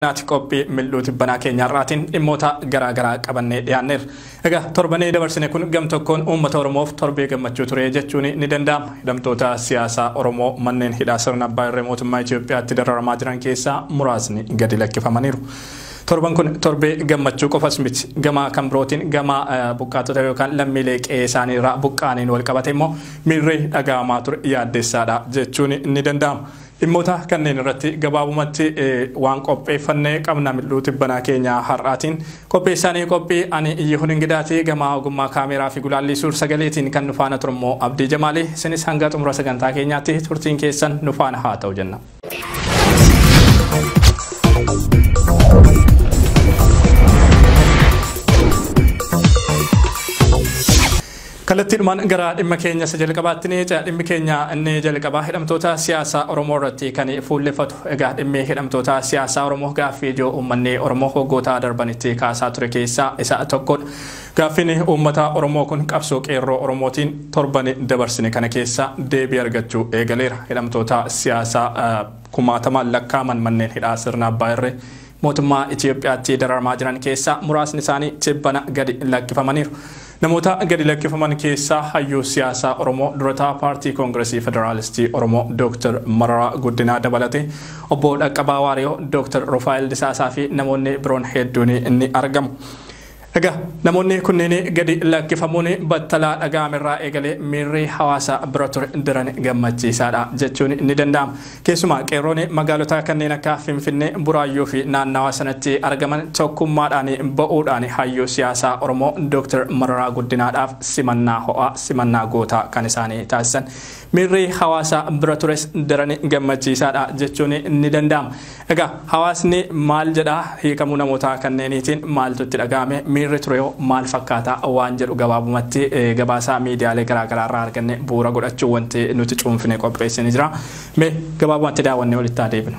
Naati qophii mil'uu tibbanaa keenyarraatiin dhimmoota garaa garaa qabannee dhiyaanneerra. Egaa torbanii dabarsine kun gam tokkoon uummata Oromoof torbee gammachuu ture jechuun ni danda'ama. Hidhamtoota siyaasaa Oromoo manneen hidhaa sirna abbaa irree mootummaa Itoophiyaatti dararamaa jiran keessaa muraasni gadi lakkifamaniiru. Torban kun torbee gammachuu qofas miti. Gama kan birootiin gama buqqaatota yookaan lammiilee qe'ee isaanii irraa buqqaaniin wal qabate immoo miirri dhaga'amaa ture yaaddeessaadha jechuun ni danda'ama. Dhimmoota kanneen irratti gabaabumatti waan qopheeffannee qabna mil'uu tibbanaa keenya har'aatiin. Qopheessaanii qophii ani Iyyihun Ingidaatii gama ogummaa kaameeraa fi gulaallii suur sagaleetiin kan nu faana ture immoo Abdii Jamaalii. Isinis hanga xumura sagantaa keenyaatti turtiin keessan nu faana haa ta'u jenna. Kallattiidhumaan gara dhimma keenya isa jalqabaatti ni ce'a. Dhimmi keenya inni jalqabaa hidhamtoota siyaasaa Oromoo irratti kan fuulleffatu. Egaa dhimmi hidhamtoota siyaasaa Oromoo gaaffii ijoo uummanni Oromoo waggoota darbanitti kaasaa ture keessaa isa tokkodha. Gaaffiin uummata Oromoo kun qabsoo qeerroo Oromootiin torban dabarsine kana keessa deebii argachuu eegaleera. Hidhamtoota siyaasaa kumaatamaan lakkaa'aman manneen hidhaa sirna abbaa irree mootummaa Itoophiyaatti dararamaa jiran keessaa muraasni isaanii tibbana gadi lakkifamaniiru. Namoota gadi lakkifaman keessaa hayyuu siyaasaa Oromoo durataa paartii Koongiresii Federaalistii Oromoo Dr. Mararaa Guddinaa dabalatee obbo Dhaqqabaa Waariyoo, Dr. Rufaa'el Disaasaa fi namoonni biroon hedduun ni argamu. Egaa namoonni kunneen gadi lakkifamuun battalaa dhaga'amerraa eegalee miirri hawaasa bira ture daran gammachiisaadha jechuun ni danda'ama. Keessumaa qeerroon magaalota kanneen akka Finfinnee, Buraayyuu fi naannawa sanatti argaman tokkummaadhaan ba'uudhaan hayyuu siyaasaa Oromoo Dr. Mararaa Guddinaadhaaf simannaa ho'aa, simannaa gootaa kan isaanii taasisan. Miirri hawaasa bira tures daran gammachiisaadha jechuun ni danda'ama. Egaa hawaasni maal jedhaa hiikamuu namoota kanneeniitiin maaltu itti dhaga'ame miirri ture yoo maal fakkaata waan jedhu gabaabumatti gabaasaa miidiyaalee garaagaraa irraa arganne bu'uura godhachuu wanti nuti cuunfine qopheessine jira. Mee gabaabumatti daawwannee walitti haa deebinu.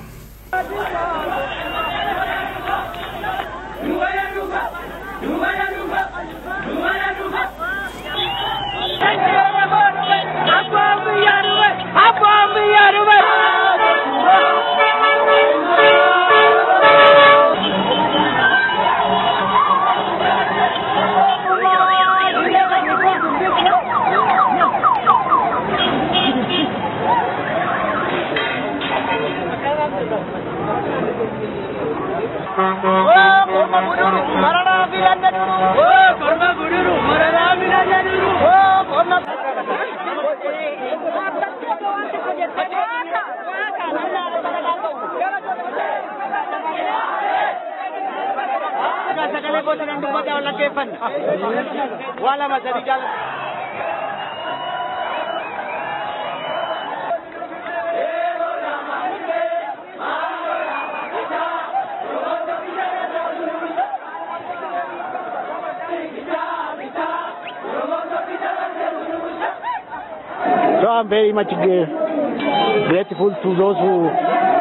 So I'm very much grateful to those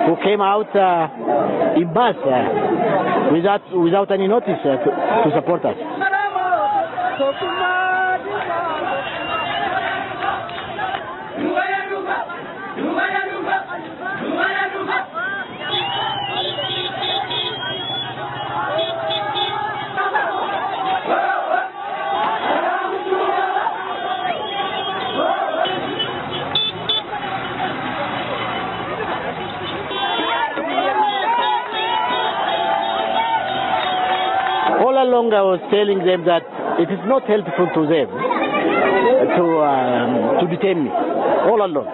who came out in mass without any notice to support us. All along I was telling them that it is not helpful to them to detain me. All along.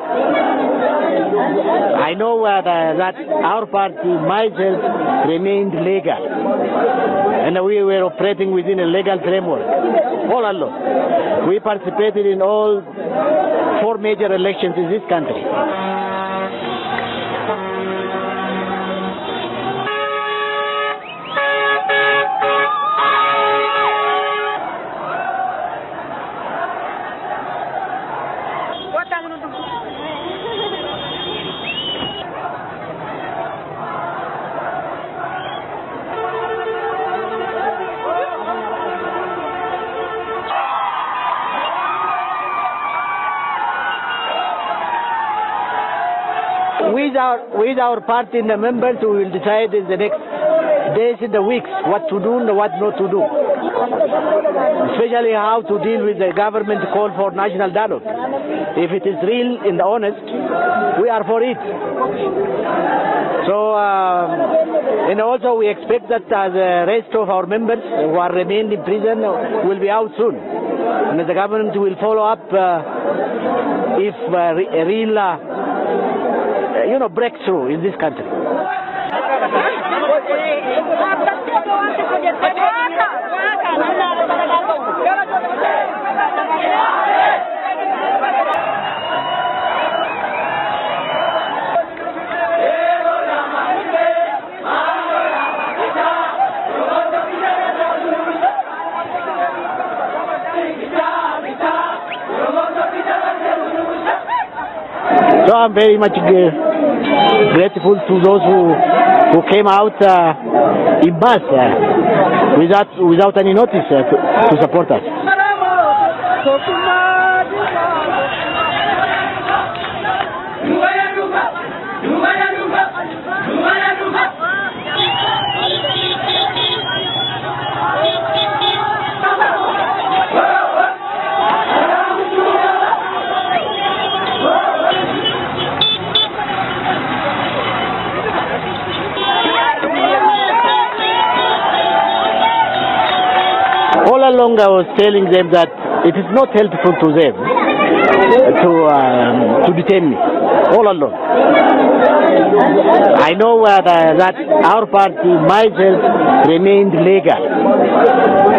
I know that our party, myself, remained legal. And we were operating within a legal framework. All along. We participated in all four major elections in this country. With our party and the members, we will decide in the next days and the weeks what to do and what not to do, especially how to deal with the government call for national dialogue. If it is real and honest, we are for it. So, and also we expect that the rest of our members who are remained in prison will be out soon. And the government will follow up if a real, breakthrough in this country. So I'm very much grateful to those who came out in mass without any notice to support us. All along I was telling them that it is not helpful to them to detain me. All along. I know that our party, myself, remained legal.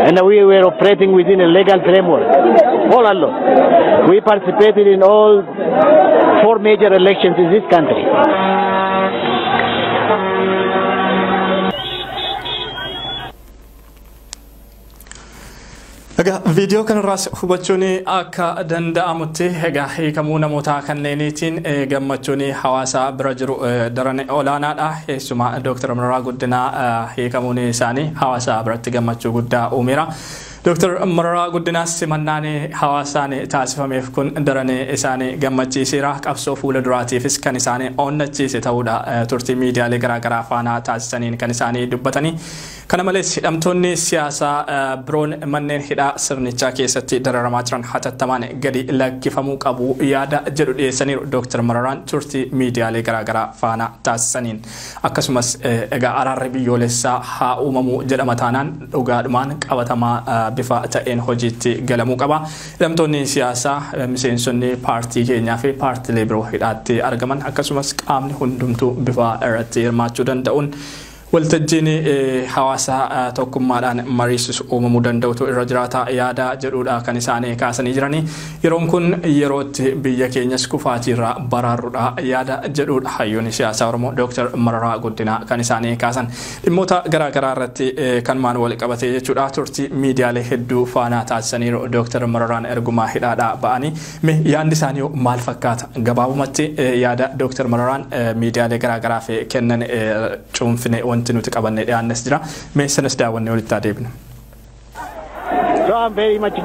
And we were operating within a legal framework. All along. We participated in all 4 major elections in this country. Egaa viidiyoo kanarraas hubachuun akka danda'amutti egaa hiikamuu namoota kanneeniitiin gammachuun hawaasa bira jiru daran olaanaadha. Keessumaa Dooktar Mararaa Guddinaa hiikamuun isaanii hawaasa biratti gammachuu guddaa uumeera. Dooktar Mararaa Guddinaas simannaan hawaasaan taasifameef kun daran isaanii gammachiiseera. Qabsoo fuula duraatiifis kan isaanii onnachiise ta'uudha turtii miidiyaalee garaagaraa faana taasisaniin kan isaanii dubbatanii. Kana malees hidhamtoonni siyaasaa biroon manneen hidhaa sirnichaa keessatti dararamaa jiran hatattamaan gadi lakkifamuu qabu yaada jedhu dhiyeessaniiru Dooktar Mararaan turtii miidiyaalee garaagaraa faana taasisaniin. Akkasumas egaa araarri biyyoolessaa haa uumamu jedhama taanaan dhugaadhumaan qabatamaa bifa ta'een hojiitti galamuu qaba. Hidhamtoonni siyaasaa miseensonni paartii keenyaa fi paartiilee biroo hidhaatti argaman akkasumas qaamni hundumtuu bifa irratti hirmaachuu danda'uun waltajjiin hawaasa tokkummaadhaan mariisisu uumamuu danda'utu irra jiraata yaada jedhuudha kan isaanii kaasanii jiranii. Yeroon kun yerootti biyya keenyas kufaatiirraa baraarruudha yaada jedhuudha hayyoonni siyaasaa Oromoo Dooktar Mararaa Guddinaa kan isaanii kaasan. Dhimmoota garaagaraa irratti kan maan wal qabatee jechuudha turtii miidiyaalee hedduu faana taasisaniiru Dooktar Mararaan ergumaa hidhaadhaa ba'anii. Mee yaadni isaanii maal fakkaata? Gabaabumatti yaada Dooktar Mararaan miidiyaalee garaagaraaf kennan cuunfine wanti nuti qabanne dhiyaannes jira. Mee sanas daawwannee walitti adeemna. So I'm very much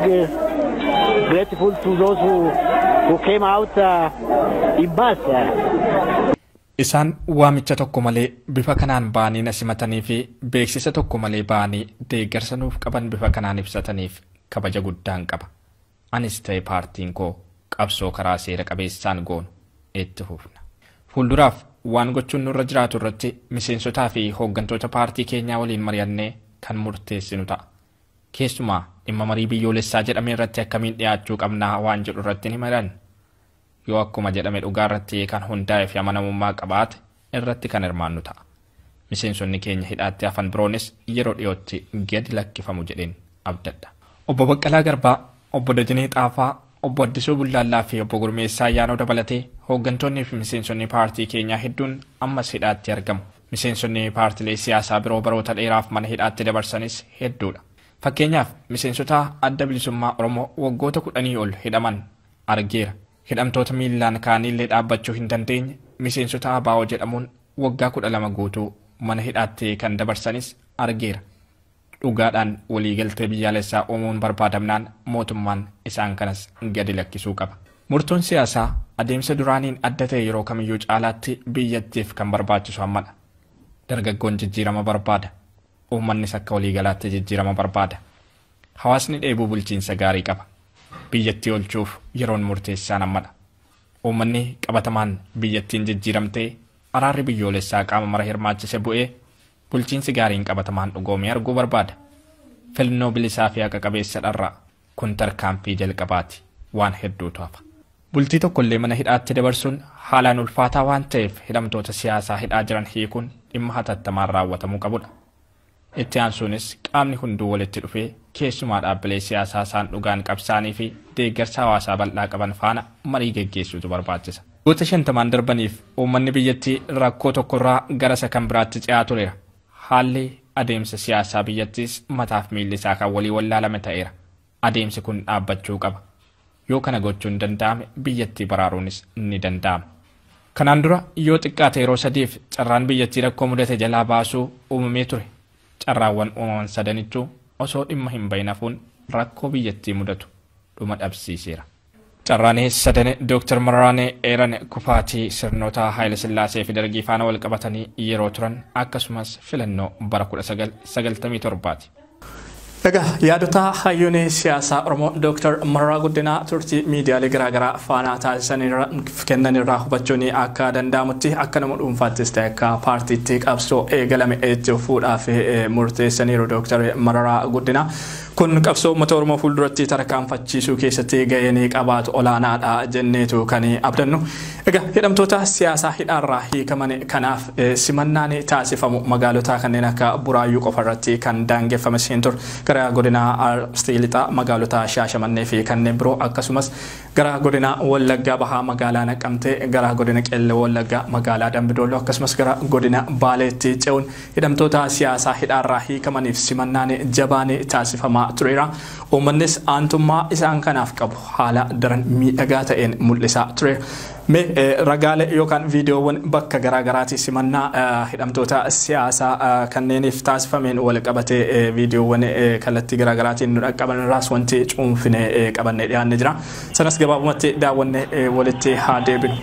grateful to those who came out in mass. Isaan waamicha tokko malee bifa kanaan ba'anii na simatanii fi beeksisa tokko malee ba'anii deeggarsa nuuf qaban bifa kanaan ibsataniif kabaja guddaan qaba. Anis ta'e paartiin koo qabsoo karaa seera qabeessaan goonu itti fufna. Fuulduraaf waan gochuun nurra jiraatu irratti miseensotaa fi hooggantoota paartii keenyaa waliin mari'annee kan murteessinu ta'a. Keessumaa dhimma marii biyyoolessaa jedhame irratti akkamiin dhiyaachuu qabnaa waan jedhu irratti ni mari'anna. Yoo akkuma jedhame dhugaa irratti kan hundaa'ee fi amanamummaa qabaate irratti kan hirmaannu ta'a. Miseensonni keenya hidhaatti hafan biroonis yeroo dhiyootti gadi lakkifamu jedheen abdadha. Obbo Baqqalaa Garbaa, Obbo Dajinee Xaafaa, Obbo Addisuu Bullaallaa fi Obbo Gurmeessaa Ayyaanoo dabalatee hooggantoonni fi miseensonni paartii keenyaa hedduun ammas hidhaatti argamu. Miseensonni paartiilee siyaasaa biroo baroota dheeraaf mana hidhaatti dabarsanis hedduudha. Fakkeenyaaf miseensota Adda Bilisummaa Oromoo waggoota 10 ol hidhaman argeera. Hidhamtoota miillaan kaaniillee dhaabbachuu hin dandeenye miseensota ABO jedhamuun waggaa 12 guutuu mana hidhaatti kan dabarsanis argeera. Dhugaadhaan waliigaltee biyyaalessaa uumuun barbaadamnaan mootummaan isaan kanas gadi lakkisuu qaba. Murtoon siyaasaa adeemsa duraaniin adda ta'e yeroo kamiyyuu caalaatti biyyattiif kan barbaachisu hammadha. Dargaggoon jijjiirama barbaada. Uummannis akka waliigalaatti jijjiirama barbaada. Hawaasni dheebuu bulchiinsa gaarii qaba. Biyyattii oolchuuf yeroon murteessaan ammadha. Uummanni qabatamaan biyyattiin jijjiiramtee araarri biyyoolessaa qaama mara hirmaachise bu'ee bulchiinsi gaariin qabatamaan dhugoomee arguu barbaada. Filannoo bilisaa fi haqa qabeessa dharraa kun tarkaanfii jalqabaati, waan hedduutu hafa. Bultii tokkollee mana hidhaatti dabarsuun haalaan ulfaataa waan ta'eef hidhamtoota siyaasaa hidhaa jiran hiikuun dhimma hatattamaan raawwatamuu qabudha. Itti aansuunis qaamni hunduu walitti dhufee keessumaa dhaabbilee siyaasaa isaan dhugaan qabsaanii fi deeggarsa hawaasaa bal'aa qaban faana marii geggeessuutu barbaachisa. Waggoota 50n darbaniif uummanni biyyattii rakkoo tokkorraa gara isa kan biraatti ce'aa tureera. Haalli adeemsa siyaasaa biyyattiis mataaf miilli isaa kan walii wallaalame ta'eera. Adeemsi kun dhaabbachuu qaba. Yoo kana gochuun danda'ame biyyattii baraaruunis ni danda'ama. Kanaan dura yoo xiqqaate yeroo sadiif carraan biyyattii rakkoo mudate jalaa baasuu uumamee ture. Carraawwan uumaman sadanittuu osoo dhimma hin bahin hafuun rakkoo biyyattii mudatu dhuma dhabsiiseera. Carraan sadan Dooktar Mararaan eeran kufaatii sirnoota Haayile Sillaasee fi Dargii faana wal qabatanii yeroo turan akkasumas filannoo bara 1997ti. Egaa yaadota hayyoonni siyaasaa Oromoo Dooktar Mararaa Guddinaa turtii miidiyaalee garaagaraa faana taasisan kennan irraa hubachuun akka danda'amutti akka nama dhuunfaattis ta'e akka paartiitti qabsoo eegalame itti fufuudhaaf murteessaniiru Dooktar Mararaa Guddinaa. Kun qabsoo uummata Oromoo fuulduratti tarkaanfachiisuu keessatti gahee ni qabaatu olaanaadha jenneetu kan abdannu. Egaa hidhamtoota siyaasaa hidhaarraa hiikaman kanaaf simannaan taasifamu magaalota kanneen akka Buraayyuu qofarratti kan daangeffame hin turre. Gara godina Arsii Lixaa magaalota Shaashamannee fi kanneen biroo akkasumas gara godina Wallaggaa Bahaa magaalaa Naqamtee, gara godina Qeellee Wallaggaa magaalaa Dambidolloo akkasumas gara godina Baaleetti ce'uun hidhamtoota siyaasaa hidhaarraa hiikamaniif simannaan jabaan taasifamaa tureera. Uummannis aantummaa isaan kanaaf qabu haala daran miidhagaa ta'een mul'isaa tureera. Mee ragaalee yookaan viidiyoowwan bakka garaagaraatti simannaa hidhamtoota siyaasaa kanneeniif taasifameen wal qabatee viidiyoowwan kallattii garaagaraatiin nu dhaqqaban irraas wanti cuunfine qabannee dhiyaanne jira. Sanas gabaabumatti daawwanne walitti haa deebinu.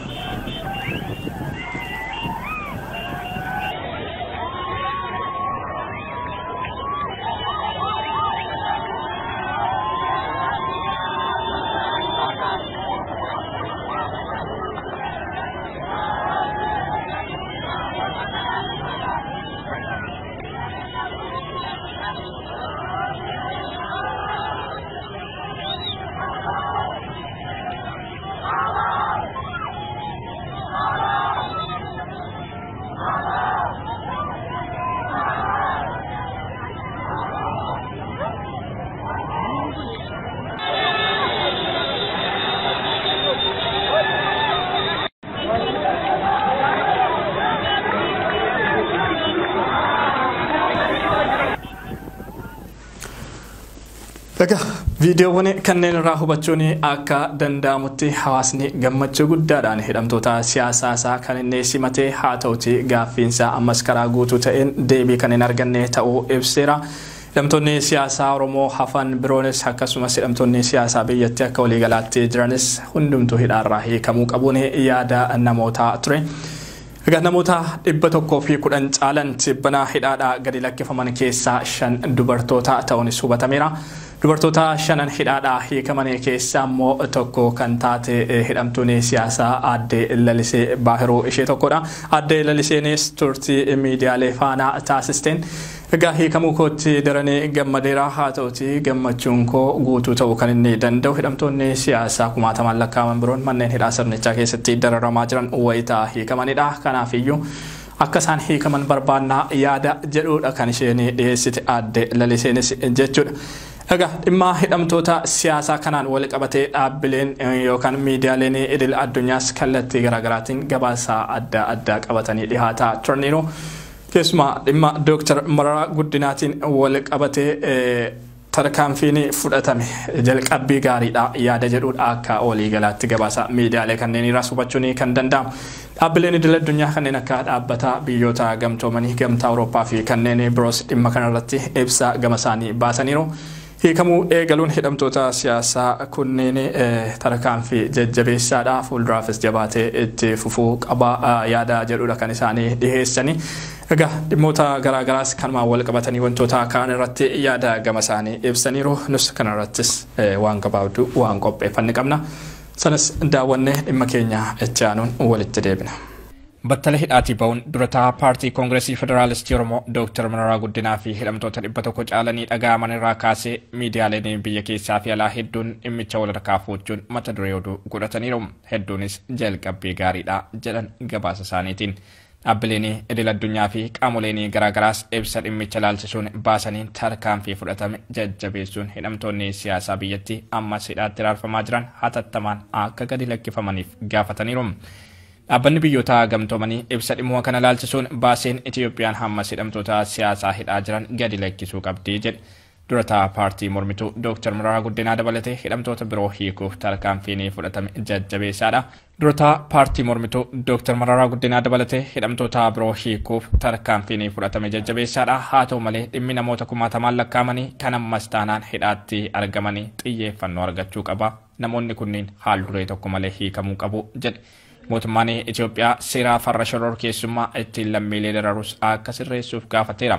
Egaa viidiyoowwan kanneen irraa hubachuun akka danda'amutti hawaasni gammachuu guddaadhaan hidhamtoota siyaasaa isaa kan inni simatee haa ta'uti gaaffiinsaa ammas karaa guutuu ta'een deebii kan hin arganne ta'uu ibseera. Hidhamtoonni siyaasaa Oromoo hafan biroonis akkasumas hidhamtoonni siyaasaa biyyattii akka waliigalaatti jiranis hundumtuu hidhaarraa hiikamuu qabuun yaada namootaa ture. Egaa namoota 110 caalan tibbana hidhaadhaa gadi lakkifaman keessaa 5 dubartoota ta'uunis hubatameera. Dubartoota 5 hidhaadhaa hiikaman keessaa immoo tokko kan taate hidhamtuun siyaasaa Aadde Lalisee Baahiruu ishee tokkodha. Aadde Laliseenis turtii miidiyaalee faana taasisteen egaa hiikamuu kootti daranii gammadeera, haa ta'uti gammachuun koo guutuu ta'uu kan inni danda'u hidhamtoonni siyaasaa kumaatamaan lakkaa'aman biroon manneen hidhaa sirnichaa keessatti dararamaa jiran wayitaa hiikamanidha. Kanaafiyyuu akka isaan hiikaman barbaannaa yaada jedhudha kan isheen dhiyeessite Aadde Laliseenis jechuudha. Egaa dhimma hidhamtoota siyaasaa kanaan wal qabatee dhaabbileen yookaan miidiyaaleen idil addunyaas kallattii garaagaraatiin gabaasa adda addaa qabatanii dhihaataa turaniiru. Keessumaa dhimma Dooktar Mararaa Guddinaatiin wal qabatee tarkaanfiin fudhatame jalqabbii gaariidha yaada jedhudha akka waliigalaatti gabaasa miidiyaalee kanneen irraas hubachuun kan danda'amu. Dhaabbileen idil addunyaa kanneen akka dhaabbata biyyoota gamtoomanii, gamtaa Awurooppaa fi kanneen biroos dhimma kanarratti ibsa gama isaanii baasaniiru. Hiikamuu eegaluun hidhamtoota siyaasaa kunneen tarkaanfii jajjabeessaadha. Fuulduraafis jabaatee itti fufuu qaba yaada jedhudha kan isaanii dhiheessani. Egaa dhimmoota garaagaraas kanumaan wal qabatanii wantoota kaan irratti yaada gama isaanii ibsaniiru. Nus kanarrattis waan gabaabduu waan qopheeffanne qabna. Sanas daawwannee dhimma keenya itti aanuun walitti deebina. Battala hidhaatii ba'uun durataa paartii Koongireesii Federaalistii Oromoo Dr. Mararaa Guddinaa fi hidhamtoota 100 caalanii dhaga'aman irraa kaasee miidiyaaleen biyya keessaa fi alaa hedduun dhimmicha wal harkaa fuuchuun mata duree oduu godhataniiru. Hedduunis jalqabbii gaariidha jedhan gabaasa isaaniitiin. Dhaabbileen idil addunyaa fi qaamoleen garaagaraas ibsa dhimmicha laalchisuun baasaniin tarkaanfii fudhatame jajjabeessuun hidhamtoonni siyaasaa biyyattii ammas hidhaatti raarfamaa jiran hatattamaan akka gadi lakkifamaniif gaafataniiru. Dhaabbanni biyyoota gamtoomanii ibsa dhimma kana laalchisuun baaseen Itiyoophiyaan hammas hidhamtoota siyaasaa hidhaa jiran gadi lakkisuu qabdi jedhe. Durataa paartii mormituu Dr. Mararaa Guddinaa dabalatee hidhamtoota biroo hiikuuf tarkaanfiin fudhatame jajjabeessaadha. Durataa paartii mormituu Dr. Mararaa Guddinaa dabalatee hidhamtoota biroo hiikuuf tarkaanfiin fudhatame jajjabeessaadha. Haa ta'u malee dhimmi namoota kumaatamaan lakkaa'amanii kan ammas taanaan hidhaatti argamanii xiyyeeffannoo argachuu qaba. Namoonni kunniin haal duree tokko malee hiikamuu qabu jedhe. Mootummaan Itiyoophiyaa seera farra shororkeessummaa ittiin lammiilee dararus akka sirreessuuf gaafateera.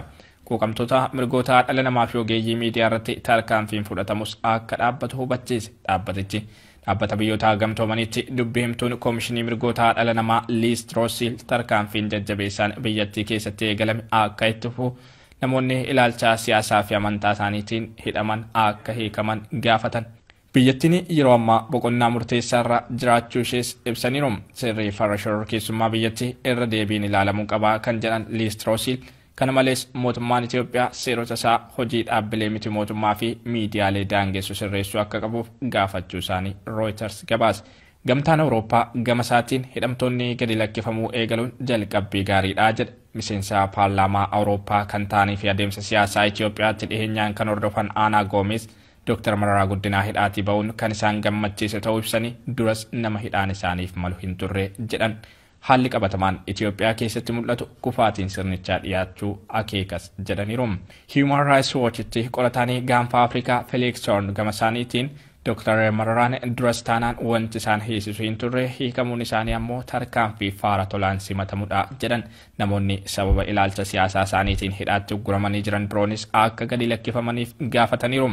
Quuqamtoota mirgoota dhala namaa fi ogeeyyii miidiyaa irratti tarkaanfiin fudhatamus akka dhaabbatu hubachiise dhaabbatichi. Dhaabbata biyyoota gamtoomaniitti dubbii himtuun koomishinii mirgoota dhala namaa Liis Tiroosiil tarkaanfiin jajjabeessaan biyyattii keessatti eegalame akka itti fufu namoonni ilaalcha siyaasaa fi amantaa isaaniitiin hidhaman akka hiikaman gaafatan. Biyyattiin yeroo ammaa boqonnaa murteessaa irra jiraachuu ishees ibsaniiru. Seerri farra shororkeessummaa biyyattii irra deebiin ilaalamuu qaba kan jedhan Liis Tiroosiil. Kana malees mootummaan Itiyoophiyaa seerota isaa hojii dhaabbilee miti mootummaa fi miidiyaalee daangessu sirreessuu akka qabuuf gaafachuu isaanii Reuters gabaase. Gamtaan Awurooppaa gama isaatiin hidhamtoonni gadi lakkifamuu eegaluun jalqabbii gaariidha jedhe. Miseensa paarlaamaa Awurooppaa kan ta'anii fi adeemsa siyaasaa Itiyoophiyaatti dhiheenyaan kan hordofan Aanaa Goomes Dr. Mararaa Guddinaa hidhaatii ba'uun kan isaan gammachiise ta'uu ibsanii duras nama hidhaan isaaniif malu hin turre jedhan. Haalli qabatamaan Itiyoophiyaa keessatti mul'atu kufaatiin sirnichaa dhiyaachuu akeekas jedhaniiru. Human Rights Watch'tti qorataanii gaanfa Afrikaa Felix Horn gama isaaniitiin Dr. Mararaan duras taanaan wanti isaan hiisisu hin turre hiikamuun isaanii ammoo tarkaanfii faara tolaan simatamudha jedhan. Namoonni sababa ilaalcha siyaasaa isaaniitiin hidhaatti ugguramanii jiran biroonis akka gadi lakkifamaniif gaafataniiru.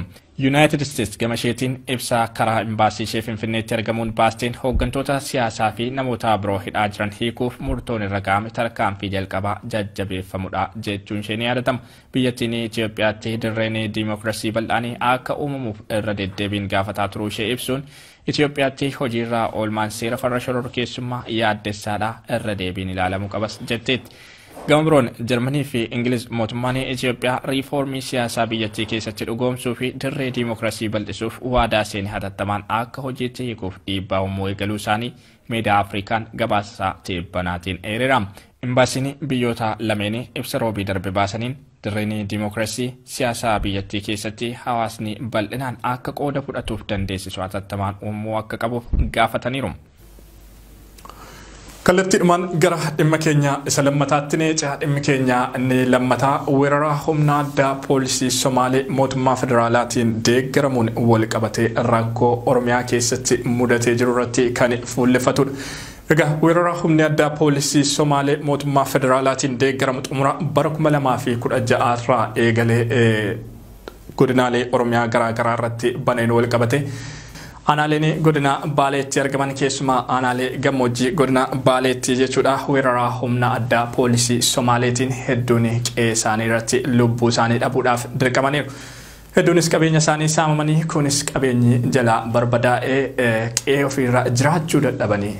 United States gama isheetiin ibsa karaa imbaasii ishee Finfinneetti argamuun baasteen hooggantoota siyaasaa fi namoota biroo hidhaa jiran hiikuuf murtoon irra ga'ame tarkaanfii jalqabaa jajjabeeffamudha jechuun ishee ni yaadatama. Biyyattiin Itiyoophiyaatti dirreen diimokiraasii bal'aanii akka uumamuuf irra deddeebiin gaafataa turuu ishee ibsuun Itiyoophiyaatti hojiirra oolmaan seera farra shororkeessummaa yaaddessaadha irra deebiin ilaalamuu qabas jetteetti. Gama biroon Jarmanii fi Ingiliz mootummaan Itiyoophiyaa riifoormii siyaasaa biyyattii keessatti dhugoomsuu fi dirree diimokiraasii bal'isuuf waadaa seene hatattamaan akka hojiitti hiikuuf dhiibbaa uumuu eegaluu isaanii miidiyaa Afrikaan gabaasaa teebbanaatiin eereera. Imbaasiin biyyoota lameenii ibsa roobii darbe baasaniin dirreen diimokiraasii siyaasaa biyyattii keessatti hawaasni bal'inaan akka qooda fudhatuuf dandeessisu hatattamaan uumuu akka qabuuf gaafataniiru. Kallattiidhumaan gara dhimma keenya isa lammataatti ni ce'a. Dhimmi keenya inni lammataa weerara humna addaa poolisii Somaalee mootummaa federaalaatiin deeggaramuun wal qabatee rakkoo Oromiyaa keessatti mudatee jiru irratti kan fuulleffatudha. Egaa weerara humni addaa poolisii Somaalee mootummaa federaalaatiin deeggaramu xumura bara 2016 irraa eegalee godinaalee Oromiyaa garaagaraa irratti baneen wal qabate. Aanaaleen godina Baaleetti argaman keessumaa aanaalee gammoojjii godina Baaleetti jechuudha weerara humna addaa poolisii Somaaleetiin hedduun qe'ee isaanii irratti lubbuu isaanii dhabuudhaaf dirqamaniiru. Hedduunis qabeenya isaanii saamamanii kunis qabeenyi jalaa barbadaa'ee qe'ee ofiirra jiraachuu dadhabanii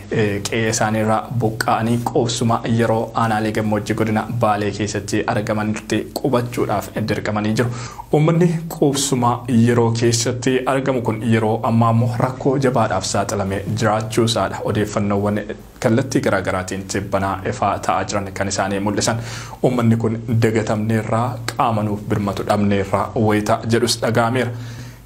qe'ee isaaniirra buqqa'anii qoobsuma yeroo aanaalee gammoojjii godina Baalee keessatti argamanitti qubachuudhaaf dirqamanii jiru. Uummanni qoobsuma yeroo keessatti argamu kun yeroo ammaa immoo rakkoo jabaadhaaf saaxilamee jiraachuu isaadha. Odeeffannoowwan kallattii garaagaraatiin tibbanaa ifaa ta'aa jiran kan isaanii mul'isan. Uummanni kun dagatamneerraa qaama nuuf birmatu dhabneerraa wayita jedhus dhaga'ameera.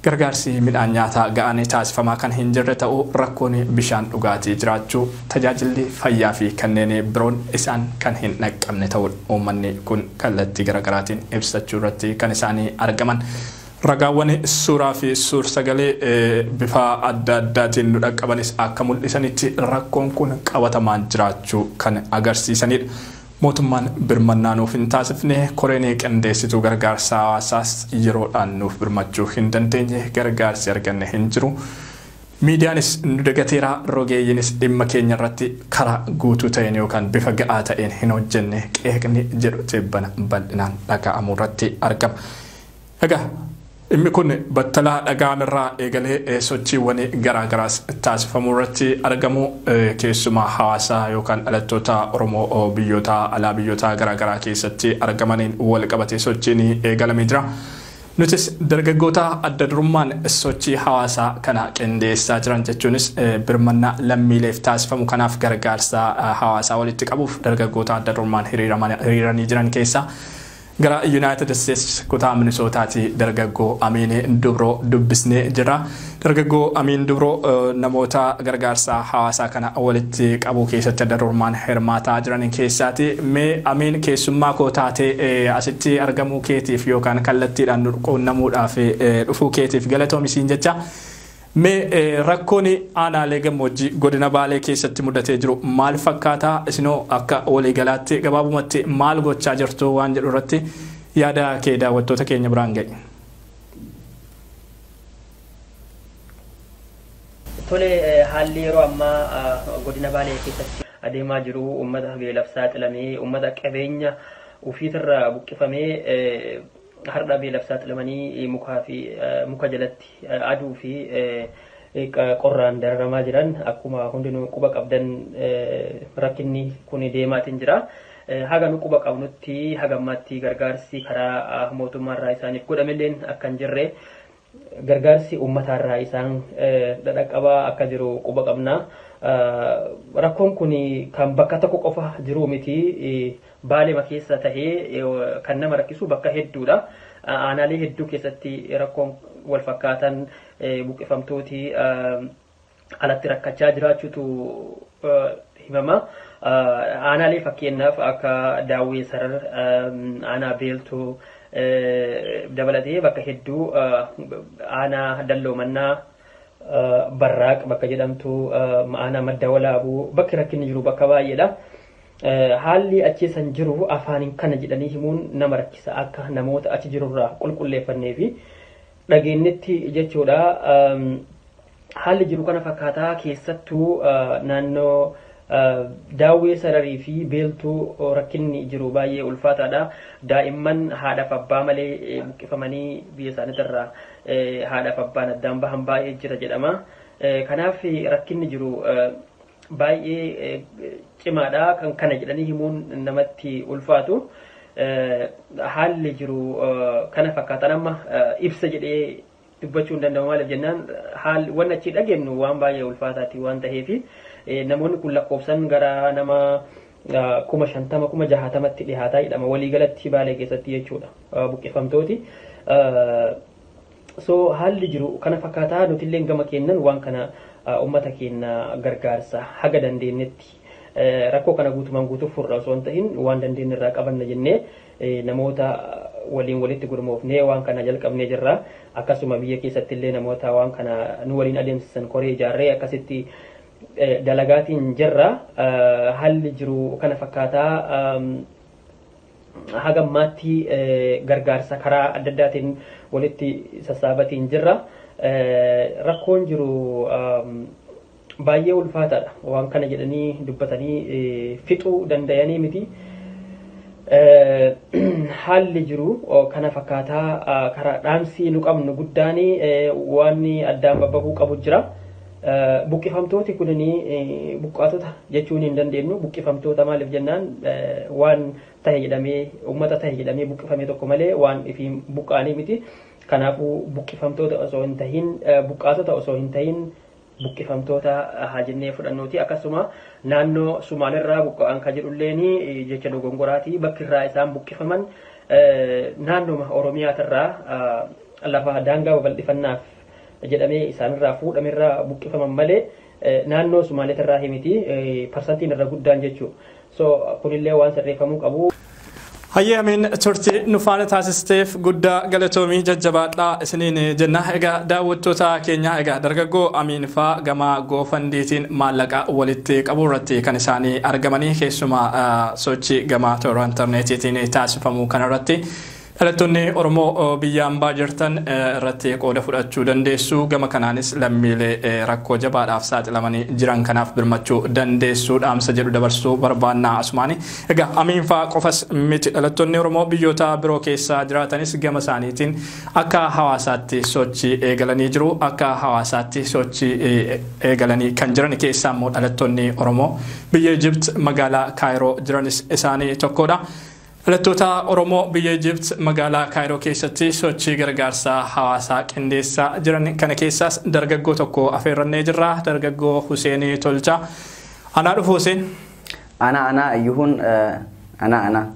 Gargaarsi midhaan nyaataa ga'anii taasifamaa kan hin jirre ta'uu rakkoon bishaan dhugaatii jiraachuu tajaajilli fayyaa fi kanneen biroon isaan kan hin dhaqqabne ta'uu uummanni kun kallattii garaagaraatiin ibsachuu irratti kan isaanii argaman. Ragaawwan suuraa fi suur-sagalee bifa adda addaatiin nu dhaqqabanis akka mul'isanitti rakkoon kun qabatamaan jiraachuu kan agarsiisanidha. Mootummaan birmannaa nuuf hin taasifne, koreen qindeessituu gargaarsa hawaasaas yeroodhaan nuuf birmachuu hin dandeenye, gargaarsi arganne hin jiru. Miidiyaanis nu dagateera, rogeeyyiinis dhimma keenya irratti karaa guutuu ta'een yookaan bifa ga'aa ta'een hin hojjenne qeeqni jedhu tibbana bal'inaan dhaga'amuu irratti argama. Egaa dhimmi kun battalaa dhaga'amerraa eegalee sochiiwwan garaagaraas taasifamuu irratti argamu, keessumaa hawaasa yookaan dhalattoota Oromoo biyyoota alaa biyyoota garaagaraa keessatti argamaniin wal qabatee sochiin eegalamee jira. Nutis dargaggoota adda durummaan sochii hawaasaa kana qindeessaa jiran, jechuunis birmannaa lammiileef taasifamu kanaaf gargaarsa hawaasaa walitti qabuuf dargaggoota adda durummaan hiriiranii jiran keessaa gara United States kutaa Minisootaati dargaggoo Amiin Dubroo dubbisnee jirra. Dargaggoo Amiin Dubroo namoota gargaarsa hawaasaa kana walitti qabuu keessatti adda durummaan hirmaataa jiran keessaati. Mee Amiin, keessummaa koo taatee asitti argamuu keetiif yookaan kallattiidhaan nu quunnamuudhaaf dhufuu keetiif galatoomisiin jecha. Mee rakkoon aanaalee gammoojjii godina Baalee keessatti mudatee jiru maal fakkaataa? Isinoo akka waliigalaatti gabaabumatti maal gochaa jirtu waan jedhu irratti yaada kee daawwattoota keenya biraan ga'i. Tole, haalli yeroo ammaa godina Baalee keessatti adeemaa jiru uummata beelaaf saaxilamee, uummata qabeenya ofiitirraa buqqifamee har'a beelaaf saaxilamanii mukaa fi muka jalatti aduu fi qorraan dararamaa jiran akkuma hundinuu quba qabdan rakkinni kun deemaatiin jira. Haga nu quba qabnutti haga ammaatti gargaarsi karaa mootummaarraa isaaniif godhamelleen akka hin jirre, gargaarsi uummataarraa isaan dhadhaqqabaa akka jiru quba qabna. Rakkoon kun kan bakka tokko qofa jiru miti, Baalema keessa tahee kan nama rakkisu bakka hedduudha. Aanaalee hedduu keessatti rakkoon wal fakkaatan buqqifamtooti alatti rakkachaa jiraachuutu himama. Aanaalee fakkeenyaaf akka Daawwee Sarar, aanaa Beeltuu dabalatee bakka hedduu, aanaa Dalloomannaa, Barraaq bakka jedhamtu, aanaa Madda Walaabuu, bakki rakkinni jiru bakka baay'eedha. Haalli achiisan jiru afaaniin kana jedhanii himuun nama rakkisa, akka namoota achi jirurraa qulqulleeffannee fi dhageenyetti jechuudha. Haalli jiru kana fakkaataa, keessattuu naannoo Daawwee Sararii fi Beeltuu rakkinni jiru baay'ee ulfaataadha. Daa'imman haadhaaf abbaa malee buqqifamanii biyya isaaniitirraa haadhaaf abbaan addaan bahan baay'ee jira jedhama. Kanaaf rakkinni jiru baay'ee cimaadha. Kan kana jedhanii himuun namatti ulfaatu. Haalli jiru kana fakkaatan amma ibsa jedhee dubbachuu hin danda'u, maaliif jennaan haalli wanni achi dhageenyu waan baay'ee ulfaataati waan ta'eefi namoonni kun lakkoofsan gara nama 50,000 60,000tti dhihaataa jedhama waliigalatti Baalee keessatti jechuudha buqqifamtooti. So haalli jiru kana fakkaataa, nutillee gama kennan waan kana uummata keenya gargaarsa haga dandeenyetti rakkoo kana guutumaan guutuuf furra osoo hin ta'in waan dandeenye irraa qabanna jennee namoota waliin walitti gurmoofnee waan kana jalqabnee jirra. Akkasuma biyya keessatti illee namoota waan kana nu waliin adeemsisan koree ijaarree akkasitti dalagaatiin jirra. Haalli jiru kana fakkaataa, haga ammaatti gargaarsa karaa adda addaatiin walitti sassaabatiin jirra. Rakkoon jiru baay'ee ulfaataadha. Waan kana jedhanii dubbatanii fixuu danda'anii miti. Haalli jiru kana fakkaataa, karaa dhaamsi nu qabnu guddaan waan addaan babbahuu qabu jira. Buqqifamtooti kunini buqqaatota jechuun hin dandeenyu. Buqqifamtoota maaliif jennaan waan tahe jedhamee, uummata tahe jedhamee buqqifame tokko malee waan ifiin buqqaanii miti. Kanaafuu buqqifamtoota osoo hin tahin, buqqaatota osoo hin tahin, buqqifamtoota haa jennee fudhannuuti. Akkasuma naannoo Sumaalirraa buqqa'an kan jedhulleen jecha dogongoraati. Bakki irraa isaan buqqifaman naannoma Oromiyaatirraa lafa daangaa babal'ifannaaf jedhamee isaanirraa fuudhamerraa buqqifaman malee naannoo Sumaaleetirraa miti parsantiin irra guddaan jechuudha. So kunillee waan sirreeffamuu qabu. Hayyee Amiin, turtii nu faana taasisteef guddaa galatoomii, jajjabaadhaa isiniin jenna. Egaa daawwattoota keenya, egaa dargaggoo Amiin faa gama GoFundMetiin maallaqa walitti qabuu irratti kan isaanii argamanii, keessumaa sochii gama toora intarneetiitiin taasifamu kanarratti dhalattoonni Oromoo biyya hambaa jirtan irratti qooda fudhachuu dandeessu. Gama kanaanis lammiilee rakkoo jabaadhaaf saaxilamanii jiran kanaaf birmachuu dandeessu dhaamsa jedhu dabarsuu barbaannaa asumaani. Egaa Amiin faa qofas miti, dhalattoonni Oromoo biyyoota biroo keessa jiraatanis gama isaaniitiin akka hawaasaatti sochii eegalanii jiru. Akka hawaasaatti sochii eegalanii kan jiran keessaa immoo dhalattoonni Oromoo biyya Ijipt magaalaa Kaayiroo jiranis isaanii tokkodha. Dhalattoota Oromoo biyya Ijipt magaalaa Kaayiroo keessatti sochii gargaarsaa hawaasaa qindeessaa jiran kana keessaas dargaggoo tokko afeerrannee jirra. Dargaggoo Huseenii Tolchaa. Anaa dhufu, Huseen. Ana ana iyyuun ana ana.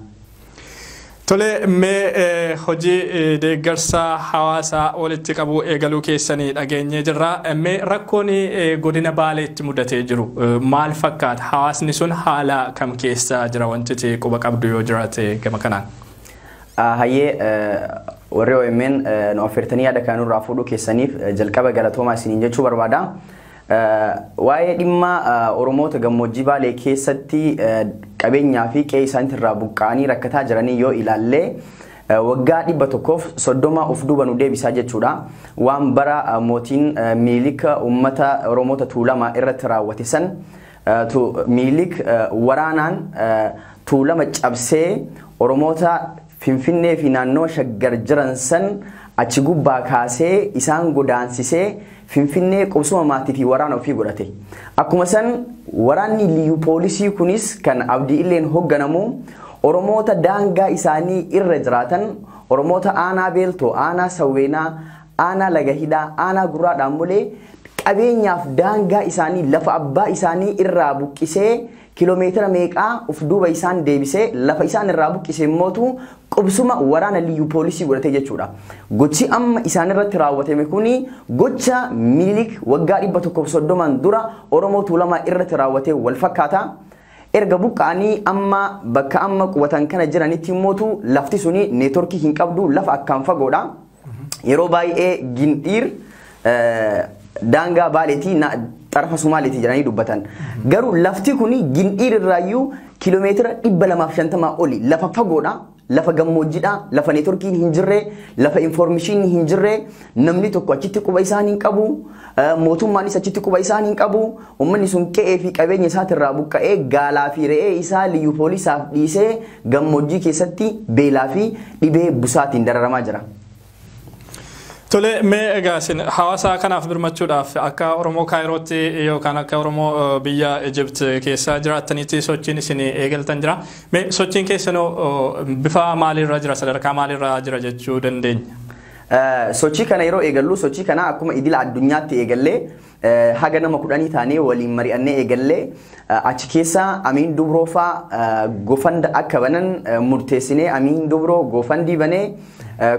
Tole, mee hojii deeggarsa hawaasaa walitti qabuu eegaluu keessanii dhageenyee jirra. Mee rakkoon godina Baaleetti mudatee jiru maal fakkaata? Hawaasni sun haala kam keessa jira, wanti quba qabdu yoo jiraate gama kanaan? Hayyee, warri OMN nu affeertanii yaada kan nurraa fuudhuu keessaniif jalqaba galatoomaa isiniin jechuu barbaada. Waa'ee dhimma Oromoota gammoojjii Baalee keessatti qabeenyaa fi qe'ee isaaniitirraa buqqa'anii rakkataa jiranii yoo ilaalle, waggaa 130 of duuba nu deebisaa jechuudha. Waan bara mootiin Minilik uummata Oromoota Tuulamaa irratti raawwate san, Minilik waraanaan Tuulama cabsee Oromoota Finfinnee fi naannoo Shaggar jiran san achi gubbaa kaasee isaan godaansisee Finfinnee qubsuma maatii fi waraana ofii godhate. Akkuma san waraanni liyyuu poolisii kunis kan Abdii Illeen hoogganamu Oromoota daangaa isaanii irra jiraatan, Oromoota aanaa Beeltoo, aanaa Sawweenaa, aanaa Laga Hidhaa, aanaa Gurraa Dhaammolee qabeenyaaf daangaa isaanii, lafa abbaa isaanii irraa buqqisee kiloomeetira meeqaa of duuba isaan deebisee lafa isaan irraa buqqisee mootu qubsuma waraana liyyuu poolisii godhatee jechuudha. Gochi amma isaan irratti raawwatame kuni gocha Minilik waggaa 130n dura Oromoo Tuulamaa irratti raawwatee wal fakkaata. Erga buqqa'anii amma bakka amma qubatan kana jiranitti immootu lafti suni neetworkii hin qabdu, lafa akkaan fagoodha. Yeroo baay'ee Gindhiir daangaa Baaleetii xarafa Sumaaleetii jedhanii dubbatan. Garuu lafti kuni Gindhiir irraayyuu kiiloomeetira 250 oli lafa fagoodha. Lafa gammoojjiidha, lafa neetworkiin hin jirre, lafa infoormeeshinii hin jirre, namni tokko achitti quba isaan hin qabu, mootummaanis achitti quba isaan hin qabu, uummanni sun qe'ee fi qabeenya isaatirraa buqqa'ee gaalaa fi re'ee isaa liyyuu poolisaaf dhiisee gammoojjii keessatti beelaa fi dhibee busaatiin dararamaa jira. Tole, mee egaa isin hawaasa kanaaf birmachuudhaaf akka Oromoo Kaayirootti yookaan akka Oromoo biyya Ijipt keessa jiraattanitti sochiin isin eegaltan jira. Mee sochiin keessanoo bifa maaliirra jira, sadarkaa maaliirra jira jechuu dandeenya? Sochii kana yeroo eegallu, sochii kana akkuma idila addunyaatti eegallee, haga nama 10 taanee waliin mari'annee eegallee. Achi keessa Amiin Dubroo faa GoFund akka banan murteessinee, Amiin Dubroo GoFundii banee,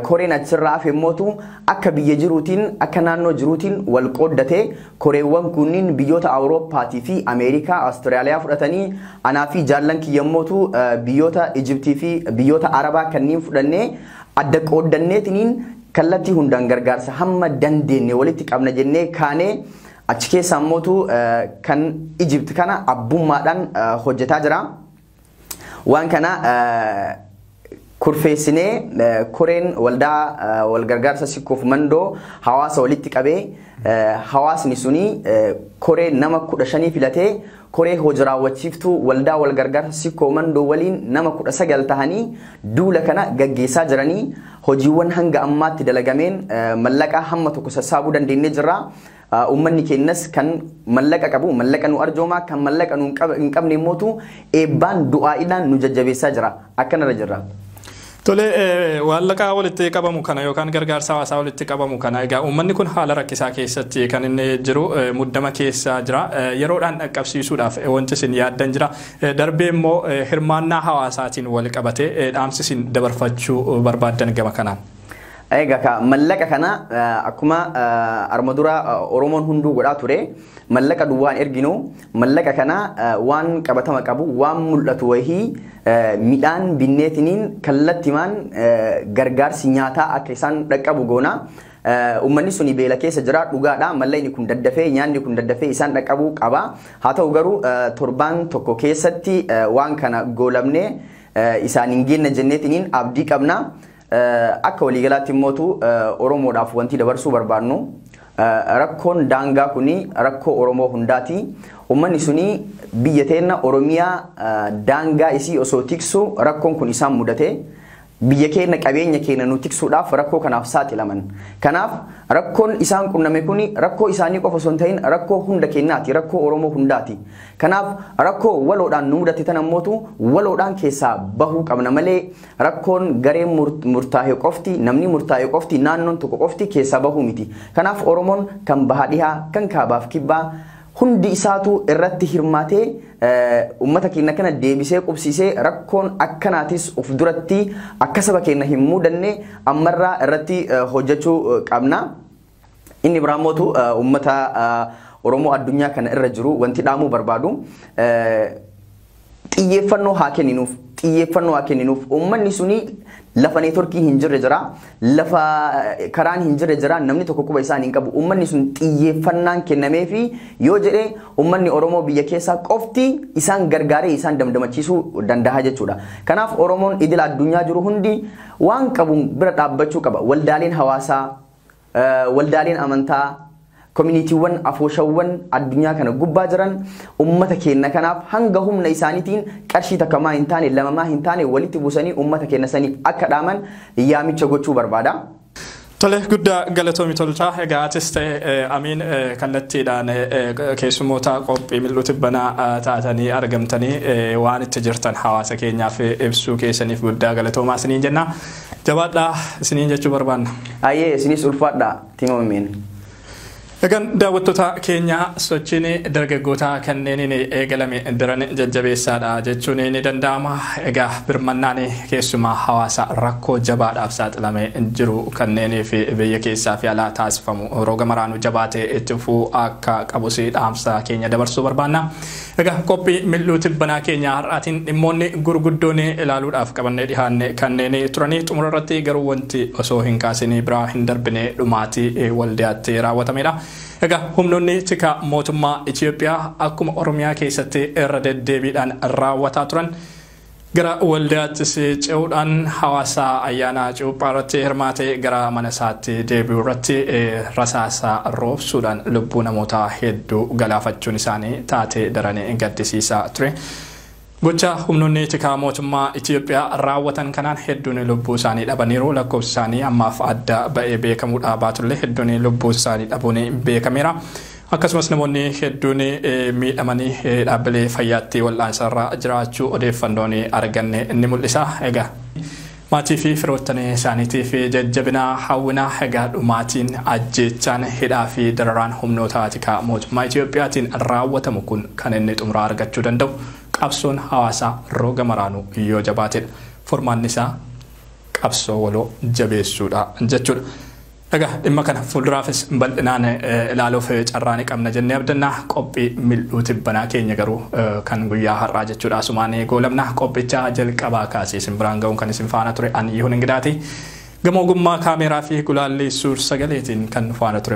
koreen achirraa hafe immootu akka biyya jiruutiin, akka naannoo jiruutiin wal qooddatee, koreewwan kunniin biyyoota Awurooppaatii fi Ameerikaa, Awustiraaliyaa fudhatanii, anaa fi jaallan kiyyemmootu biyyoota Ijiptii fi biyyoota Arabaa kanneen fudhannee adda qooddanneetiniin kallattii hundaan gargaarsa hamma dandeenye walitti qabna jennee kaanee, achi keessa ammootu kan Ijipt kana abbummaadhaan hojjetaa jira. Waan kana kurfeessinee koreen waldaa walgargaarsa Sikkoof Mandoo hawaasa walitti qabee, hawaasni suni koree nama 15 filatee, koree hojii raawwachiiftuu waldaa walgargaarsa Sikkoo Mandoo waliin nama 19 tahanii duula kana gaggeessaa jiranii, hojiiwwan hanga ammaatti dalagameen mallaqa hamma tokko sassaabuu dandeenye jirra. Uummanni keenyas kan mallaqa qabu mallaqa nu arjoomaa, kan mallaqa nu hin qabne immootu eebbaan du'aa'iidhaan nu jajjabeessaa jira. Akkanarra jirra. Tole, maallaqa walitti qabamu kana yookaan gargaarsa hawaasaa walitti qabamu kana, egaa uummanni kun haala rakkisaa keessatti kan inni jiru, muddama keessa jira. Yeroodhaan dhaqqabsiisuudhaaf wanti isin yaaddan jira. Darbee immoo hirmaannaa hawaasaatiin wal qabatee dhaamsi isin dabarfachuu barbaaddan gama kanaan? Egaa mallaqa kana akkuma arma dura Oromoon hunduu godhaa ture, mallaqa duwwaan erginu, mallaqa kana waan qabatama qabu, waan mul'atu wahii, midhaan binneetiniin kallattimaan gargaarsi nyaataa akka isaan dhaqqabu goona. Uummanni suni beela keessa jira, dhugaadha. Mallaqni kun daddafee, nyaanni kun daddafee isaan dhaqqabuu qaba. Haa ta'u garuu torbaan tokko keessatti waan kana goolabnee isaan hin geenna jenneetiniin abdii qabna. Akka waliigalaatti immootu Oromoodhaaf wanti dabarsuu barbaadnu, rakkoon daangaa kuni rakkoo Oromoo hundaati. Uummanni suni biyya teenna Oromiyaa daangaa isii osoo tiksu rakkoon kun isaan mudate. Biyya keenya, qabeenya keenya nu tiksuudhaaf rakkoo kanaaf saaxilaman. Kanaaf rakkoon isaan qunname kuni rakkoo isaanii qofa osoo hin ta'in rakkoo hunda keenyaati, rakkoo Oromoo hundaati. Kanaaf rakkoo waloodhaan nu mudate tana ammootu waloodhaan keessaa bahuu qabna malee rakkoon gareen murtaa'e qofti, namni murtaa'e qofti, naannoon tokko qofti keessaa bahuu miti. Kanaaf Oromoon kan baha dhihaa, kan kaabaaf kibbaa hundi isaatu irratti hirmaatee uummata keenya kana deebisee qubsiisee rakkoon akkanaatis of duratti akka saba keenya hin mudanne ammarraa irratti hojjechuu qabna. Inni biraa mootu uummata Oromoo addunyaa kana irra jiru wanti dhaamuu barbaadu, xiyyeeffannoo haa kenninuuf, xiyyeeffannoo haa kenninuuf. Uummanni suni lafa neetworkiin hin jirre jira, lafa karaan hin jirre jira, namni tokko quba isaan hin qabu. Uummanni sun xiyyeeffannaan kennameefi yoo jedhe uummanni Oromoo biyya keessaa qofti isaan gargaaree isaan damdamachiisuu danda'a jechuudha. Kanaaf Oromoon idil addunyaa jiru hundi waan qabu bira dhaabbachuu qaba. Waldaaleen hawaasaa, waldaaleen amantaa, koominiitiiwwan afooshawwan addunyaa kana gubbaa jiran ummata keenya kanaaf hanga humna isaaniitiin qarshii takka maa hin taane, lama maa hin taane walitti buusanii ummata keenya saniif akka dhaaman yaamicha gochuu barbaada. Tole, guddaa galatoomi Tolchaa. Egaa atis ta'e Amiin kallattiidhaan keessummoota qophii mil'uu tibbanaa taatanii argamtanii waan itti jirtan hawaasa keenyaaf ibsuu keessaniif guddaa galatoomaa isiniin jenna. Jabaadhaa isiniin jechuu barbaanna. Ayyee, isinis ulfaadhaa, tiimameen. Egaan daawwattoota keenya, sochiin dargaggoota kanneeniin eegalame daran jajjabeessaadha jechuun ni danda'ama. Egaa birmannaan keessumaa hawaasa rakkoo jabaadhaaf saaxilamee jiru kanneenii fi biyya keessaa fi alaa taasifamu roga maraanuu jabaatee itti fufuu akka qabus dhaamsa keenya dabarsuu barbaanna. Egaa qophii mil'uu tibbanaa keenya har'aatiin dhimmoonni gurguddoon ilaaluudhaaf qabannee dhiyaanne kanneen turanii, xumura irratti garuu wanti osoo hin kaasin biraa hin darbine dhumaatii Waldiyaatti raawwatamedha. Egaa humnoonni tika mootummaa Itoophiyaa akkuma Oromiyaa keessatti irra deddeebiidhaan raawwataa turan gara Waldiyaattis ce'uudhaan hawaasa ayyaana cuuphaa irratti hirmaatee gara mana isaatti deebi'uu irratti rasaasa roobsuudhaan lubbuu namoota hedduu galaafachuun isaanii taatee daranii gaddisiisaa ture. Gocha humnoonni tikaa mootummaa Itoophiyaa raawwatan kanaan hedduun lubbuu isaanii dhabaniiru. Lakkoofsi isaanii ammaaf adda ba'ee beekamuudhaa baatullee hedduun lubbuu isaanii dhabuun beekameera. Akkasumas namoonni hedduun miidhamanii dhaabbilee fayyaatti wal'aansa irra jiraachuu odeeffannoon arganne ni mul'isa. Egaa maatii fi firoottan isaaniitiif jajjabina hawwinaa. Egaa dhumaatiin, ajjeechaan, hidhaa fi dararaan humnoota tikaa mootummaa Itoophiyaatiin raawwatamu kun kan inni xumuraa argachuu danda'u qabsoon hawaasaa roga maraanuu yoo jabaatedha. Furmaanni isaa qabsoo waloo jabeessuudha jechuudha. Egaa dhimma kana fuulduraafis bal'inaan ilaaluuf carraa ni qabna jennee abdannaa. Qophii mil'uu tibbanaa keenya garuu kan guyyaa har'aa jechuudha asumaan goolabna. Qophicha jalqabaa kaasee isin biraan ga'uun kan isin faana ture ani Yihuun Ingidaati. Gama ogummaa kaameeraa fi gulaallii suur sagaleetiin kan faana ture.